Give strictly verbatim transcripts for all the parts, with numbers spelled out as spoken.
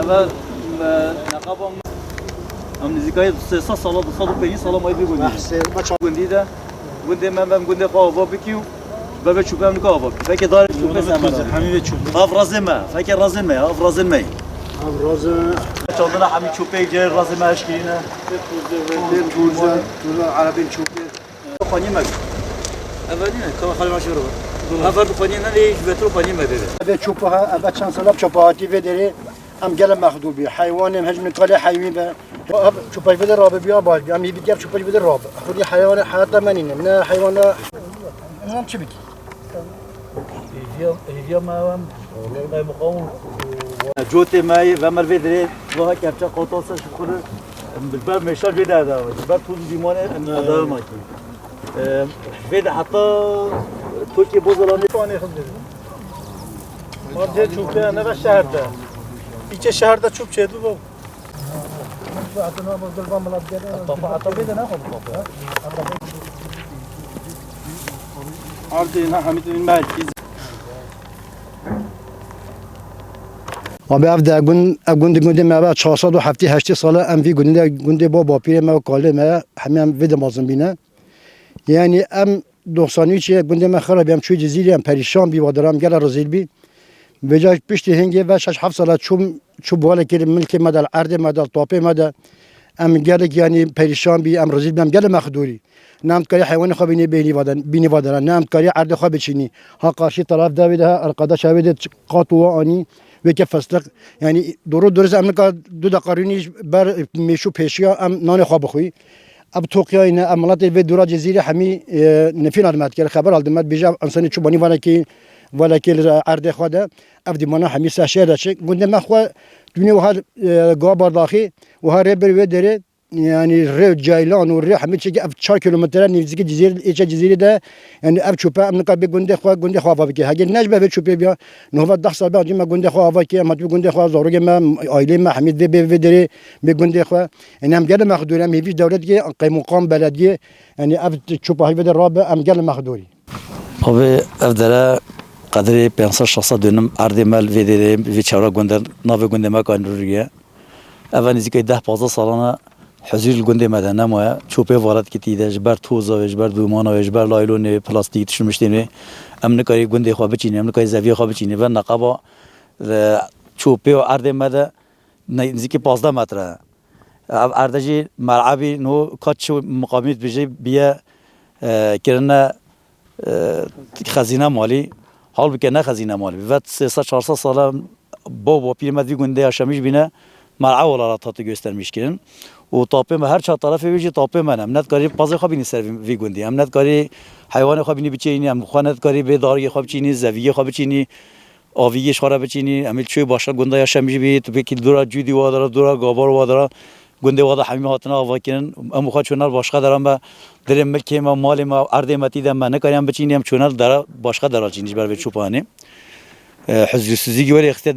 Eve, e, neqaba em nizîkayê sê sed sala, du sed û pêncî sala mayî vî gundî. Sê, me ça- Gundî de, gundê me, em gundê xwe ava bikî û bebe çûpe em nika ava bikî. Fekê dar çûpe semera. Hemî ve çûpe. Ev razê me, fekê razê me ya, ev razê me. Ev razê. Çandina hemî çûpeyê cê razê me eşkirîne. Tûrze, tûrze, erebên çûpê. Xanî me. Eve nîne, kava xalê ma şoro. Ev her du xanî ne lê ji vetir xanî me bebe. Eve çûpa ha, eve çend sala çûpa hatî vê derê. Em gele mexdûr bî. Heywanê em hej min kalê heywî be. Ev çûpa ji vê de rabe biya baş bî. Em hî bidiyar çûpa ji vê de rabe. Xwedî heywanê heyata me nîne. Ne heywana. Em çi bikî? Hêviya, hêviya me ew em, me muqam û, û Cotê me yê, ve mer vê dirê, vaha kepçe qota ser ji xwe de, em bi ber mêşa vê de da, ji ber toz û dîmanê em eda nakî. Em, vê de heta Tokê Bozalanê. Panê xizir. Ma cê çûpe ne ve şehir de. Îçe şehir de çûp çêdû bû. Ardê ne hemî din merkez. Abi ev de gund, ev gund, gundê me ve çar sed û heftê heştê sal e, em vî gundê, gundê bo bapîrê me û kalê me, hemî em vê de mezin bîne. Yani em doxsan û üçê gundê me xirab bî, em çû Cizîrê, em perîşan bî, wa dera em gele rezîl bî. Vêca piştî hingê ve şeş heft sala çûm, çû bi walekê li milkê me de, li erdê me de, li tapê me de. Em gelek, yanî, perîşan bî, em rezîl bî, em gelek mexdûrî. Ne em dikarî heywanê xwe bînî bêhnî va de, bînî va de re, ne em dikarî erdê xwe biçînî. Ha qarşî taraf de wê de, ha erqadaşa wê de ç-, qat û wa anî, wê ke festiq. Yanî, doro doriz em nika du deqa rûnî ji ber mêşû pêşiya em nanê xwe bixwî. Ev toqiyayî ne, ev miletê vê dûra Cizîrê hemî, e, nefîn haldime dikir, xeber haldime dibêje, ev însanê çû banî valekî, valekê li erdê xwe de, ev dîmana hemî ser şehir de çi. Gundê me xwe dûnê wiha, e, Gabardaxî, wiha rê bir wê derê, yanî rê Ceylan û rê hemî çêkî ev çar kîlometre nêzîkî Cizîrê, êçe Cizîrê de, yanî ev çûpe em nika bê gundê xwe, gundê xwe ava bike. Hegê ne ji ber vê çûpê biya, nova deh sal be, me gundê xwe ava kê, em hatibî gundê xwe, zarokê me, aîlê me, hemî vê bê vê derê bê gundê xwe. Yanî em gelek mexdûr, em hêvî ji dewletê, qeymoqam, belediyê, yanî ev çûpa hîvê de rabe, em gelek mexdûrî. Abi ev dere qedirê pênc sed şeş sed dönüm erdê me li vê derê, vê çewra gundê, navê gundê me Kanrûrî ye. Ev nêzîkê deh pazdeh salan e huzûr li gundê me de nemaye. Çûpê varet kitî de ji ber toza wê, ji ber dûmana wê, ji ber laylonê wê, plastîk tişt miştên wê. Em nikarî gundê xwe biçînî, em nikarî zeviyê xwe biçînî. Ve neqeba, e, çûpê û erdê me de ne-, nêzîkî pazdeh metre. Ev erde jî mer'ebî no ka çi miqamî dibêje biye, e, kirine, e, xezîne malî. Halbûke ne xezîne malî. Bi vet sê sed çar sed sala bo bapîrê me di vî gundê yaşamîş bîne, mer'e olarak hatî göstermiş kirin. Û tapê me her çar tarafê wê jî tapê me ne. Em nedikarî pazê xwe bînî ser vî, vî gundî. Em nedikarî heywanê xwe bînî biçênî. Em xwe nedikarî bê dargê xwe biçînî, zeviyê xwe biçînî. Avî yê ji xwe re biçînî, em ê çûyê başqa gunda yaşamîş bî, tu pêkî dora Cûdî wa dira, dora Gabar wa dira, gundê wa de hemî hatine avakirin. Em xwe çûne li başqa deran be, dilê milkê me, malê me, erdê me tî de me nikariyan biçînî, em çûne li dera, başqa dera çînî ji ber vê çûpanê. E, huzûrsizî werê xistiye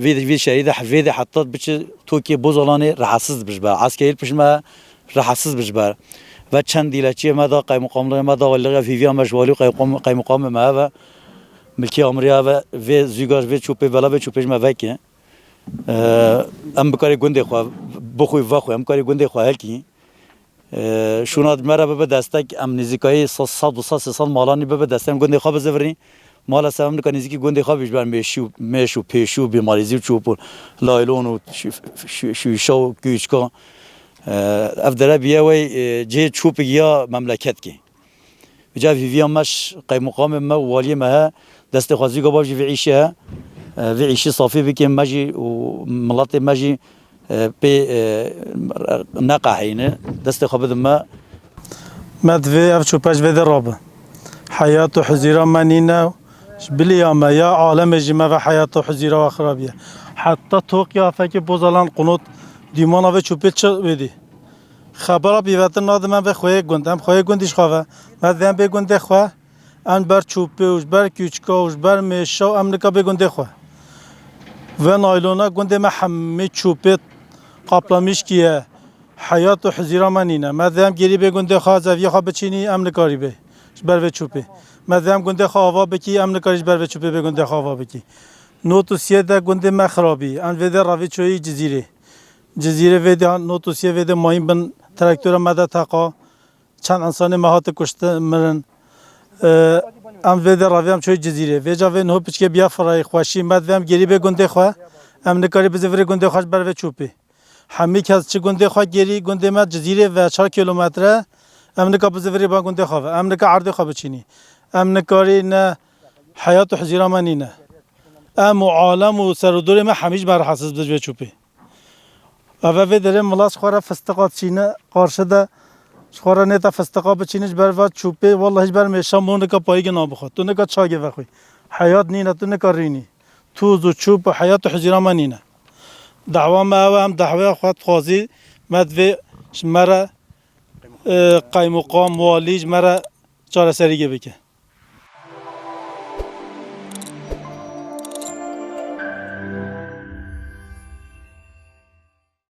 vê, vê şerî de, vê de heta biçi Tokê Bozalanê rahatsiz dibe ji ber. Eskerî li pişt me, rahatsiz bibe ji ber. Ve çend dîleçiyê me de, qeymoqamlığê me de, waliya vîviya me ji walî û qeymoqam-, qeymoqamê me heve, milkê amiriya ve, vê zûga ji vê çûpê, vela vê çûpê ji me veke. Ee, em bikarê gundê xwe bixwî vexwe, em bikarê gundê xwe helkî. Ee, şûna me re bibe destek, em nêzîkayî sed, sed, du sed, sê sed malanî bibe destek, em gundê xwe bizivirî. Maalesef em nika nêzîkî gundê xwe bî ji ber mêşî û, mêş û pêşî û bîmarîzî û çûp û laylon û şî-, şî-, şîşa û kûçka. E, ev dere bîye wey, e, cihê çûpik ya memleket kê. Vîca vîviya me ji qeymoqamê me û waliyê me he, destê xwe zî gava jî vî îşê he. E, vî îşî safî bikê me jî û miletê me jî e, pê, e, neqehîne, destê xwe bidin me. Me divê ev çûpe ji vê de rabe. Heyat û huzîra me nîne, ji biliya me ya alemê jî me ve heyat û huzîra we xirabiye. Heta toqiya fekê bozalan qunot dîmana vê çûpê çi wê dî. Xebera pîvetin nadin me vê xweyê gund. Em xweyê gundî ji xwe ve. Me divê em bê gundê xwe. Em ber çûpê û ji ber kûçka û ji ber mêşa û em nika bê gundê xwe. Ve naylona gundê me hemî çûpê qaplamîş kiye. Heyat û hizîra me nîne. Me divê em gêrî bê gundê xwe, zeviyê xwe biçînî, em nikarî bê ji ber vê çûpê. Me divê em gundê xwe ava bikî, em nikarî ji ber vê çûpê bê gundê xwe ava bikî. Not û siyê de gundê me xirabî. Em vê de revî çoyî Cizîrê. Cizîrê vê de not û siyê vê de mayîn bin traktora me de teqa. Çend însanê me hate kuştin, mirin. Ee, em vê de revî em çoyî Cizîrê. Vêca vê niho piçkê biya firayî xweşî. Me divê em gêrî bê gundê xwe. Em nikarî bizê virê gundê xwe ji ber vê çûpê. Hemî kes çi gundê xwe gêrî, gundê me Cizîrê ve çar kîlometre, em nika bizivirî ba gundê xwe ve. Em nika erdê xwe biçînî. Em nikarî ne heyat û hizîra me nîne. Em û alem û serûdorê me hemî ji me rehatsiz bi ji vê çûpê. Eve vê derê milas xwe re fistiqa çîne qarşi de ji xwe re nêta fistiqa biçîne ji ber va çûpê. Wallahî ji ber mêşa mo nika payîgê nabixwe. Tu nika çagê vexwî. Heyat nîne, tu nika rînî. Tûz û çûp û heyat û hizîra me nîne. Dehwa me ew e, em dehwaya xwe dixwazî, me divê ji me re, e, qeymoqam, walî ji me re çareserîgê bike.